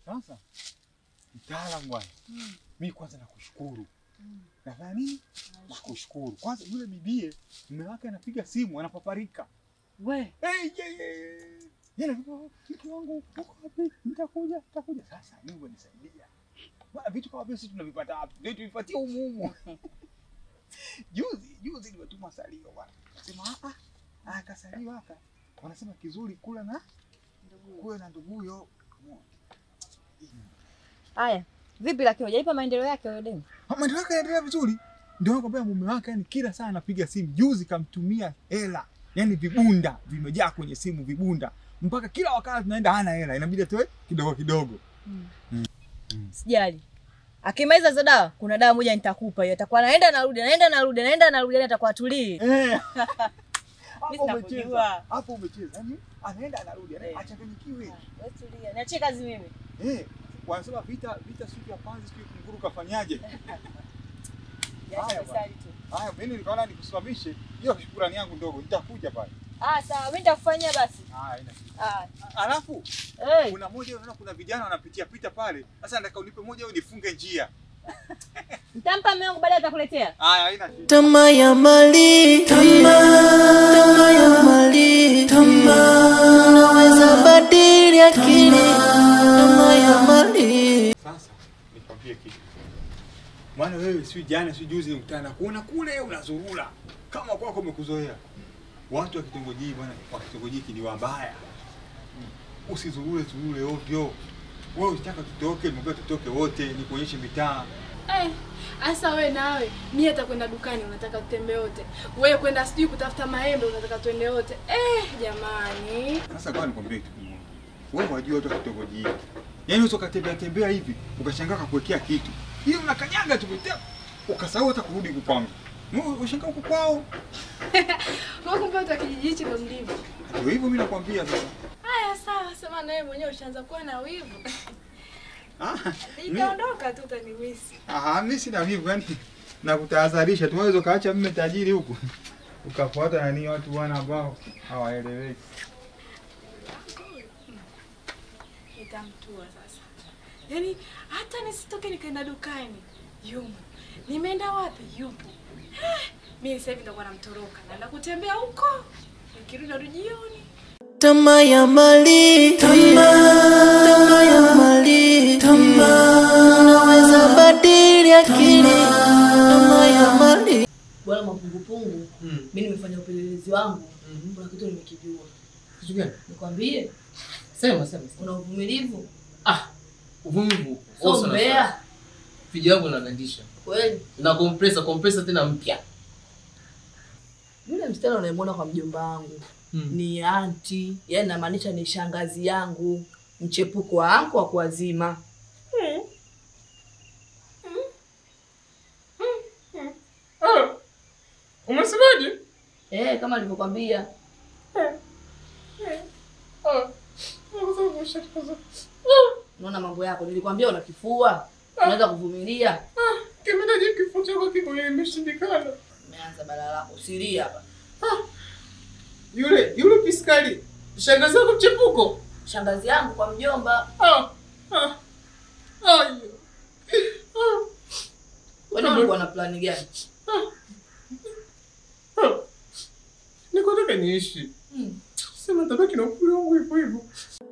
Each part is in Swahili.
Sasa mtaalamu bwana. Mimi kwanza nakushukuru. Nafanya nini? Nakushukuru. Kwanza yule bibie mume wake anapiga simu anapaparika. We. Hey, yeye mke wangu uko wapi? Nitakuja, nitakuja. Sasa Mungu anisaidia. Bwana vitu kama vile sisi tunavipata wapi? Ndio tuvipatie humu humu. Juzi nimetuma salio bwana. Nasema kasalio haka. Wanasema kizuri kula na ndugu. Kula na nduguyo. Haya, vipi lakini hujaipa maendeleo yake yule demu? Maendeleo yake yanaendelea vizuri. Ndio nakwambia mume wake yani kila saa anapiga simu. Juzi kamtumia hela. Yaani vibunda vimejaa kwenye simu vibunda. Mpaka kila wakati tunaenda hana hela, inabidi atoe kidogo kidogo. Sijali. Akimaliza hizo dawa, kuna dawa moja nitakupa hiyo. Atakuwa anaenda narudi, anaenda narudi, anaenda narudi, yani atakuwa atulii. Hapo umecheza. Hapo umecheza. Yaani anaenda anarudi, achanganyikiwe. Wewe tulia. Niachie kazi mimi. Wanasema vita siku ya panzi siku kunguru kafanyaje? Haya Haya, mimi nikaona nikusimamishe. Hiyo shukrani yangu ndogo, nitakuja pale. Sawa, mimi nitakufanyia basi. Ina. Alafu kuna moja unaona kuna vijana wanapitia pita pale. Sasa nataka unipe moja au nifunge njia. Nitampa mume wangu baadaye atakuletea. Haya, haina shida. Tamaa ya mali, tamaa ya mali, tamaa unaweza badili akili. Tamaa ya mali. Sasa nikwambie kitu. Maana wewe si jana si juzi nikutana kuona kule unazurura kama kwako umekuzoea. Watu wa kitongoji bwana, wa kitongoji hiki ni wabaya. Usizurure zurure ovyo. Wewe unataka tutoke, nimekuwa tutoke wote nikuonyeshe mitaa. Asa wewe nawe, mimi hata kwenda dukani unataka tutembee wote. Wewe kwenda sijui kutafuta maembe unataka tuende wote. Jamani. Sasa kwa nikwambie kitu kimoja. Wewe unajua watu wa kitongoji hiki. Yaani usokatembea tembea hivi ukashangaa kukuwekea kitu. Hiyo unakanyaga tu ukasahau hata kurudi kupanga. Ushangaa huko kwao. Wewe kumbe watu wa kijiji hichi ndio mlivyo. Ndio hivyo mimi nakwambia sasa. Haya sawa, sema na wewe mwenyewe ushaanza kuwa na wivu. Nitaondoka tu utanimisi. Mimi sina wivu yani nakutahadharisha tu wewe ukaacha mume tajiri huku. Ukafuata nani watu bwana ambao hawaeleweki. Nitamtua sasa. Yaani hata nisitoke nikaenda dukani, yumo. Nimeenda wapi? Yupo. Mimi sasa hivi nitakuwa namtoroka. Naenda kutembea huko. Nikirudi narudi jioni. Tamaa ya mali, tamaa ya mali, tamaa unaweza badili akili. Tamaa ya mali. Bwana Mapungupungu, mimi nimefanya upelelezi wangu. Kuna kitu nimekijua. Kitu gani? Nikwambie? Sema. Una uvumilivu? Uvumilivu. Sio mbea. Fiji yangu inagandisha. Kweli? Na compressor tena mpya. Yule msichana unayemwona kwa mjomba wangu ni auntie, yaani namaanisha ni shangazi yangu, mchepuko wangu wa kuazima. Umesemaje? Kama nilivyokuambia. Unaona mambo yako, nilikwambia una kifua, unaweza kuvumilia. Kimetaje kifua chako kiko imeshindikana. Umeanza balaa lako, usilie hapa. Yule piskali, shangazi yako mchepuko. Shangazi yangu kwa mjomba. Wewe ulikuwa na plani gani? Niko nataka niishi. Sema tabaki na upole wangu hivyo hivyo.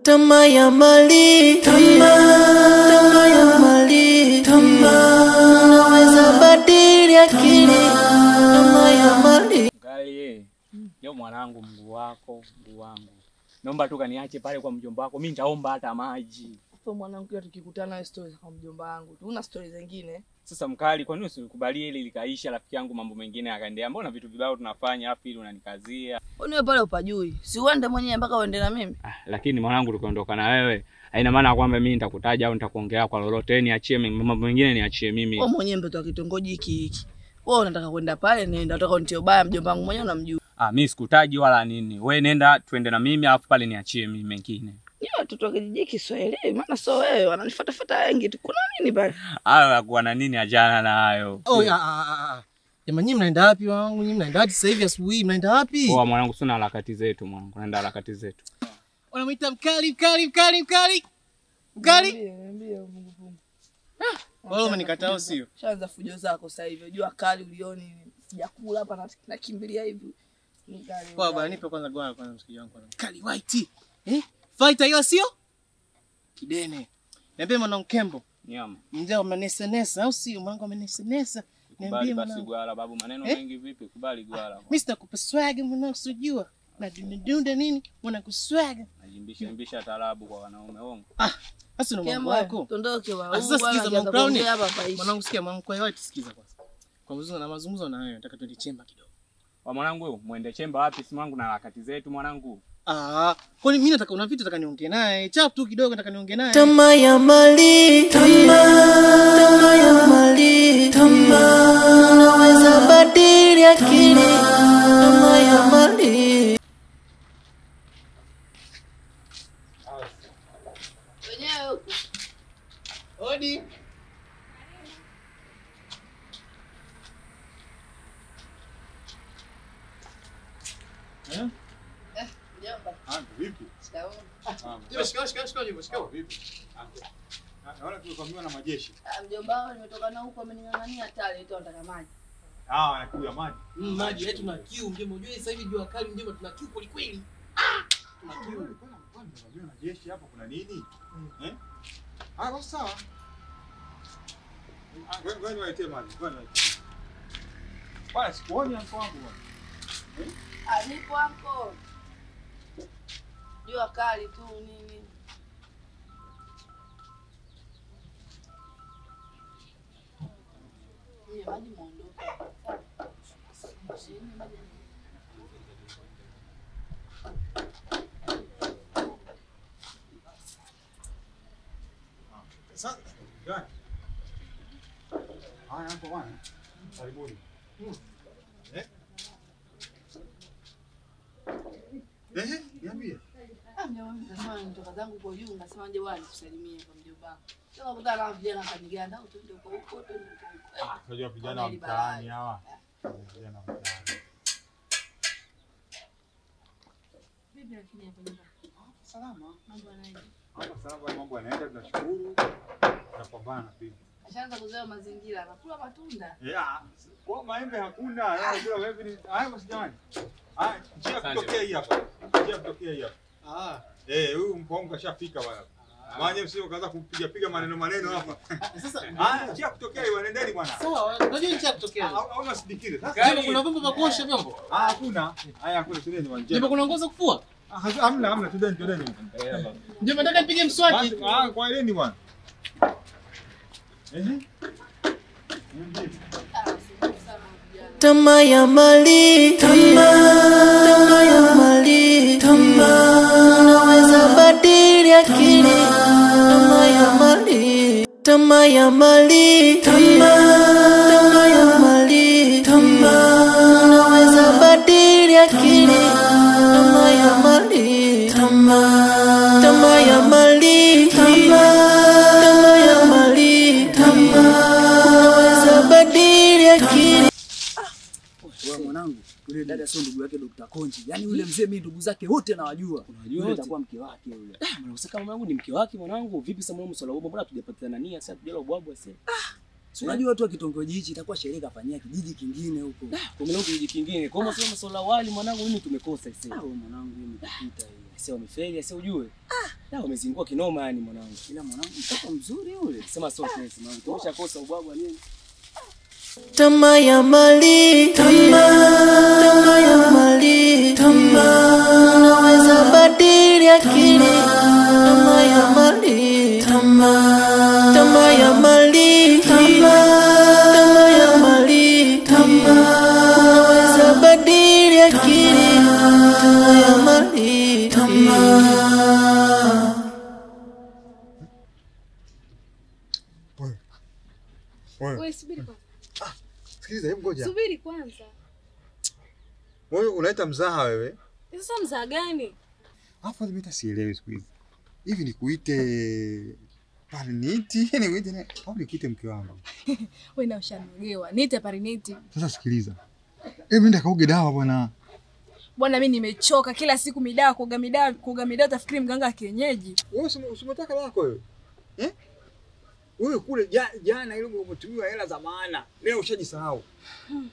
Tamaa ya mali, tamaa ya mali, tamaa unaweza badili akili. Tamaa ya mali. Mkali, leo mwanangu, mguu wako, mguu wangu. Naomba tu kaniache pale kwa mjomba wako. Mimi nitaomba hata maji. Hapo mwanangu kila tukikutana stories kwa mjomba wangu. Tuna stories zingine. Sasa mkali, kwa nini usikubalie ile likaisha rafiki yangu mambo mengine yakaendelea? Mbona vitu vibao tunafanya afu ili unanikazia? Wewe pale upajui. Si uende mwenyewe mpaka uende na mimi. Lakini mwanangu tukiondoka na wewe, haina maana kwamba mimi nitakutaja au nitakuongelea kwa lolote. Niachie mimi, mambo mengine niachie mimi. Wewe mwenyewe mtoto wa kitongoji hiki hiki. Wewe unataka kwenda pale, nenda. Unataka unitie ubaya mjomba wangu mwenyewe unamjua. Mimi sikutaji wala nini. Wewe nenda twende na mimi alafu pale niachie mimi mengine. Ni watoto wa kijiji Kiswahili, maana sio wewe wananifuata wengi tu. Kuna nini pale? Hayo yakuwa na nini, achana na hayo. Jamani nyinyi mnaenda wapi wangu? Nyinyi mnaenda wapi sasa hivi asubuhi? Mnaenda wapi? Poa mwanangu, sina harakati zetu mwanangu. Naenda harakati zetu. Wanamuita mkali mkali mkali mkali. Mkali? Niambie Mungu Mungu. Wewe umenikataa au sio? Shaanza fujo zako sasa hivi. Unajua kali ulioni sijakula hapa nakimbilia hivi. Nikali. Kwa bwana nipe kwanza gwa kwanza mshikaji wangu kwanza. Mkali white. Eh? Fighter hiyo sio? Kidene. Niambie mwanangu Kembo. Nyama. Mzee amenesenesa au sio? Mwanangu amenesenesa. Niambie mwanangu. Basi gwala babu maneno mengi vipi? Kubali gwala. Mimi sitakupa swag mwanangu sijua. Na dundunda nini? Mwanangu swag. Najimbisha mbisha tarabu kwa wanaume wongo. Ah, sasa una mambo yako. Tondoke wewe. Sasa sikiza mwanangu Brown. Mwanangu sikia mwanangu kwa hiyo sikiza kwanza. Kwa mzungu na mazungumzo na wewe nataka twende chemba kidogo. Wa mwanangu wewe muende chemba wapi? Si mwanangu na harakati zetu mwanangu. Ah, kwani mimi nataka una vitu nataka niongee naye. Chap tu kidogo nataka niongee naye. Tamaa ya mali, tamaa ya mali, tamaa unaweza badili akili. Tamaa ya mali. Wenyewe Odi. Eh? Mjomba. Ah, vipi? Shikamoo. Shikamoo, shikamoo. Vipi? Naona tumevamiwa na majeshi. Mjomba wao nimetoka na huko amening'ang'ania hatari eti wanataka maji. Ah, wanakunywa maji. Maji yetu tuna kiu mjomba. Unajua sasa hivi jua kali mjomba tuna kiu kweli kweli. Ah, tuna kiu. Tumevamiwa na jeshi hapo kuna nini? Eh? Ah, basi sawa. Ah, ngoja niwaletee maji. Ngoja niwaletee. Bwana sikuoni anko wangu bwana. Eh? Ah, nipo anko. Jua kali tu nini. Ni maji muondoke. Sawa. Ni maji. Sasa, gani? Haya hapo bwana. Karibuni. Eh? Eh, niambie. Ah, mjomba nasema nitoka zangu kwa juu nasema je bwana nikusalimie kwa mjomba. Sasa kutana na vijana kaniganda au twende huko huko twende huko. Ah, unajua vijana wa mtaani hawa. Vijana wa mtaani. Vipi lakini hapa nyumbani? Salama. Mambo yanaenda. Hapa salama, mambo yanaenda tunashukuru. Tunapambana vipi? Ashaanza kuzoea mazingira, anakula matunda. Yeah, kwa maembe hakuna. Kula maembe ni haya basi jamani. Ah, njia kutokea hii hapa. Njia kutokea hii hapa. Ah. Eh, huyu mpo wangu kashafika bwana. Maana msio kaanza kumpiga piga maneno maneno hapa. Sasa ah, njia kutokea hii nendeni bwana. Sawa, unajua njia kutokea. Au unasidikile. Sasa kuna vyombo vya kuosha vyombo? Ah, hakuna. Haya hakuna, twendeni bwana. Ndipo kuna nguo za kufua? Ah, hamna, hamna, twendeni twendeni. Ndio nataka nipige mswaki. Ah, kwa eleni bwana. Eh? Tamaa ya mali, tamaa ya mali, tamaa unaweza badili akili. Tamaa ya mali, tamaa ya mali, tamaa ya mali, tamaa unaweza badili akili. Tamaa ya mali, tamaa ya mali, tamaa ya mali, tamaa unaweza badili akili. Wewe mwanangu, yule dada sio ndugu yake Dr. Konji. Yaani yule mzee mimi ndugu zake wote nawajua. Yule atakuwa mke wake yule. Ah, mwanangu sasa kama mwanangu ni mke wake mwanangu, vipi sasa mwanangu msala ubwa mbona hatujapatana nania sasa hatujala ubwabwa sasa. Ah, si unajua watu wa kitongoji hichi itakuwa sherehe kafanyia kijiji kingine huko. Ah, kwa mwanangu kijiji kingine. Kwa hiyo msala msala wali mwanangu mimi tumekosa sasa. Ah, wewe mwanangu mimi nimepita hiyo. Sasa wamefeli sasa ujue. Ah, wamezingua kinoma yani mwanangu. Ila mwanangu mtoto mzuri yule. Sema sio kesi mwanangu. Tumeshakosa ubwabwa nini? Tamaa ya mali, tamaa ya mali, tamaa unaweza badili akili. Tamaa ya mali, tamaa ya mali, tamaa ya mali, tamaa unaweza badili akili. Tamaa ya mali, tamaa. Wewe subiri kwanza. Sikiliza, hebu ngoja. Subiri kwanza. Wewe unaita mzaha wewe? Sasa mzaha gani? Hapo mimi hata sielewi siku hizi. Hivi nikuite Pariniti, nikuite nani? Au nikuite mke wangu? Wewe na ushanogewa. Niite Pariniti. Sasa sikiliza. Hebu nenda kaoge dawa bwana. Bwana mimi nimechoka kila siku midawa, kuoga midawa, kuoga midawa utafikiri mganga wa kienyeji. Wewe usimetaka lako wewe. Eh? Wewe kule jana ile umetumiwa hela za maana. Leo ushajisahau.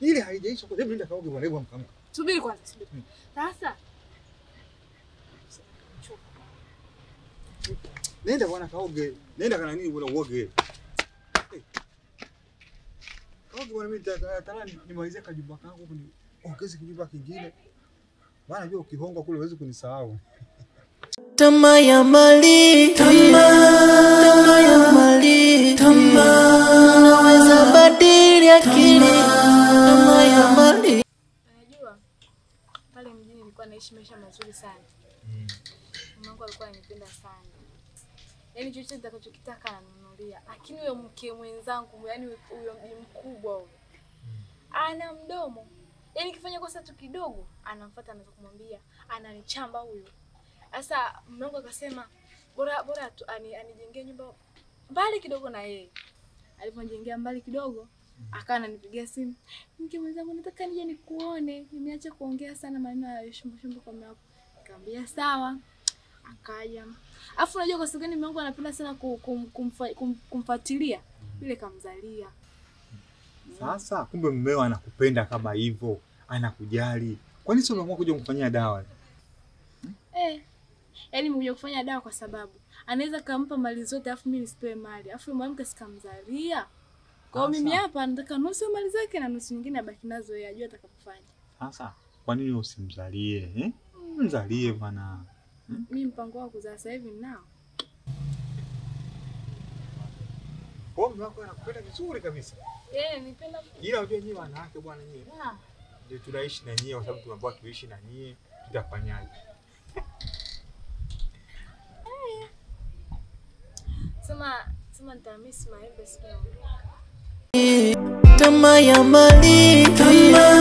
Ile haijaisha kwa sababu nenda kaoge bwana, hebu amka. Subiri kwanza, subiri. Sasa nenda bwana kaoge. Nenda kana nini bwana uoge. Kaoge bwana, mimi nitalala nimalizie kajumba kangu huko ni ongeze kijumba kingine. Maana najua ukihongwa kule huwezi kunisahau. Tamaa ya mali, tamaa ya mali, tamaa unaweza badili akili. Tamaa ya mali. Unajua pale mjini nilikuwa naishi maisha mazuri sana. Mungu alikuwa ananipenda sana. Yaani chochote nitakachokitaka ananunulia. Lakini huyo mke mwenzangu, yaani huyo mji mkubwa huyo, ana mdomo. Yaani kifanya kosa tu kidogo anamfuata, anaanza kumwambia, ananichamba huyo. Sasa mume wangu akasema bora tu anijengee nyumba mbali kidogo na yeye. Alipojengea mbali kidogo akawa ananipigia simu, mke mwenzangu nataka nije nikuone, nimeacha kuongea sana maneno ya shumbu shumbu kwa mume wako. Nikamwambia sawa. Akaja. Alafu unajua kwa sababu gani mume wangu anapenda sana kumfuatilia? Yule kamzalia. Sasa kumbe mmeo anakupenda kama hivyo, anakujali. Kwa nini sio umeamua kuja kumfanyia dawa? Yaani nimekuja kufanya dawa kwa sababu anaweza kampa mali zote afu mimi nisipewe mali. Afu mwanamke sikamzalia. Kwa hiyo mimi hapa nataka nusu ya mali zake na nusu nyingine abaki nazo yeye ajue atakapofanya. Sasa kwa nini usimzalie eh? Mzalie bwana. Mimi mpango wangu kuzaa sasa hivi ninao. Kwa mume wako anakupenda vizuri kabisa. Yeye nipenda. Ila unajua nyinyi wanawake bwana nyinyi. Ndio tunaishi na nyinyi kwa sababu tunaambiwa tuishi na nyinyi, tutafanyaje? Sema nitamisi maembe siku. Tamaa ya mali, tamaa.